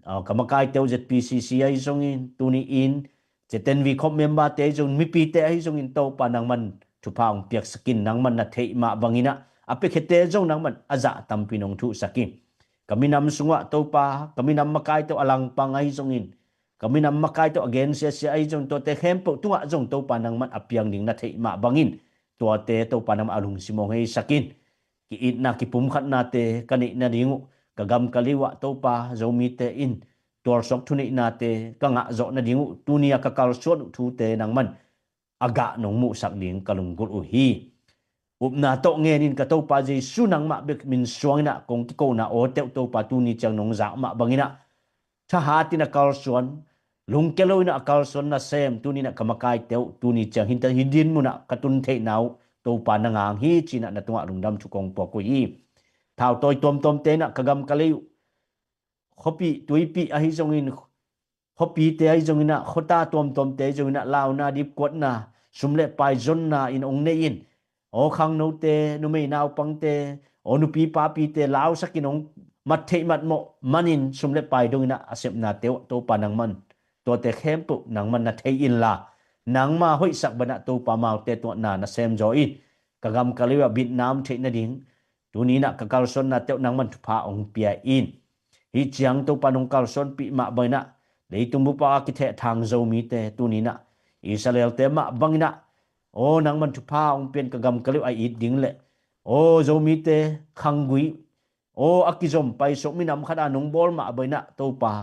aw ka makaite uh Z P C C ahi zongin, tuni-in Zetenvi khop member te ahi zongin, mipite ahi zongin, Topa nangman thupha hong piaksak in. Nangman na theih mah bangin ah a piakhiate zong nangman a zah tampi in hong thuhsak in. Ka minam sungah Topa, ka minam makaite uh a langpang ahi zongin, ka minam makaite uh a gensiasia ahi zongin, tuate khempeuh tungah zong Topa nangman a piang ding na theih mah bangin, tuate Topa nangman a lungsim hong heisak in. Ki-itna kipumkhatnate ka neih nading uh, ka gam ka liu ah Topa Zomite in tualsuak thuneihnate ka ngah zawh nading uh, tuni a ka kalsuan uh thute nangman a gah nong muhsak ding ka lunggulh uh hi. Upna tawh ngenin ka Topa Jesu, nangmah bek min suangin ah kong kikona awteuh Topa, tuni ciang nong zak mah bangin ah thahatin a kalsuan, lungkia loin ah a kalsuan nasem tuni in ah ka makaite uh tuni ciang hih, hih din munah ka tun theihna uh Topa na ngang hi ci-in ah na tungah lungdam thu kong puak uh hi. Thautawi tuamtuamte in ah ka gam ka liu uh, khuapih tuipih ahi zongin, khuapite ahi zongin ah, khuata tuamtuamte ahi zongin ah, launa, dipkuatna, sum le pai zonna in hong nei in, aw khangnote, numei naupangte, aw nupi papite lausakin hong mat theih matmawh manin sum le pai dongin ah a sepnate uh Topa nangman tuate khempeuh nangman na thei inla, nangma hoihsak banah Topa amaute tungah na na semzaw in. Ka gam ka liu ah bitna om theih nading tuni in ah ka kalsuannate uh nangman thupha hong pia in. Hih ciang Topa nong kalsuanpih mah bangin ah, leitung bup a kithehthang Zomite tuni in ah Israelte mah bangin ah, aw nangman thupha hong pia in, ka gam ka liu a it ding le aw Zomite khanggui, aw a kizom paisuak minam khat a nong bawl mah bangin ah Topa,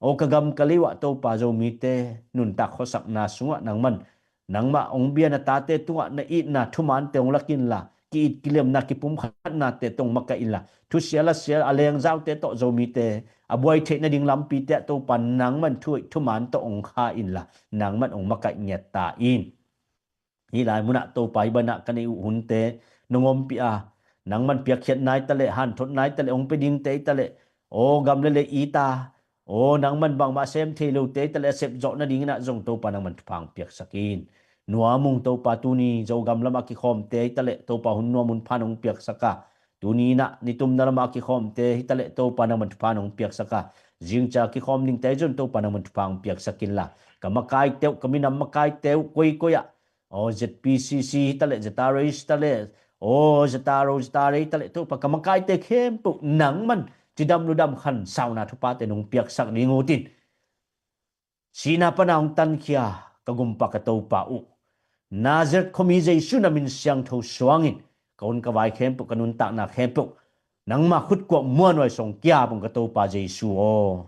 aw ka gam ka liu ah Topa Zomite nuntak khuasakna sungah nangman, nangmah hong bia na tate tungah na itna thumaante hong lak inla, ki-it kiliamna kipumkhatnate tawh hong makaih inla, thusia lasia a lengzaute tawh Zomite a buai theih nading lampite ah Topa nangman thu, thumaan tawh hong kha inla, nangman hong makaih ngiat ta in. Hih lai munah Topa, hih banah ka neih uh hunte nong ompih a, nangman piakkhiat nai ta leh, hanthot nai ta leh, hong pia dingte hi ta leh, aw gam le lei it a, aw nangman bangmah sem thei lote hi ta leh, a sepzawh nadingin ah zong Topa nangman thupha hong piaksak in. Nuam ung Topa, tuni Zogam lamah kikhawmte hi ta leh Topa hun nuam hun pha nong piaksak a, tuni in ah nitumna lamah kikhawmte hi ta leh Topa nangman thupha nong piaksak a, zingcia kikhawm dingte hi zong Topa nangman thupha hong piaksak inla, ka makaite uh, ka minam makaite uh koikoi ah, aw Z P C C hi ta leh, Z R A hi ta leh, aw Z R O, Z R A hi ta leh Topa, ka makaite khempeuh nangman cidam ludam khansauna thuphate nong piaksak ding uh tin, sihna pana hong tankhia ka gumpa ka Topa uh, Nazareth khuami Jesu na min siangtho suangin ka hun ka vai khempeuh, ka nuntakna khempeuh nangma khutkuak muanhuai song kia bang ka Topa Jesu aw.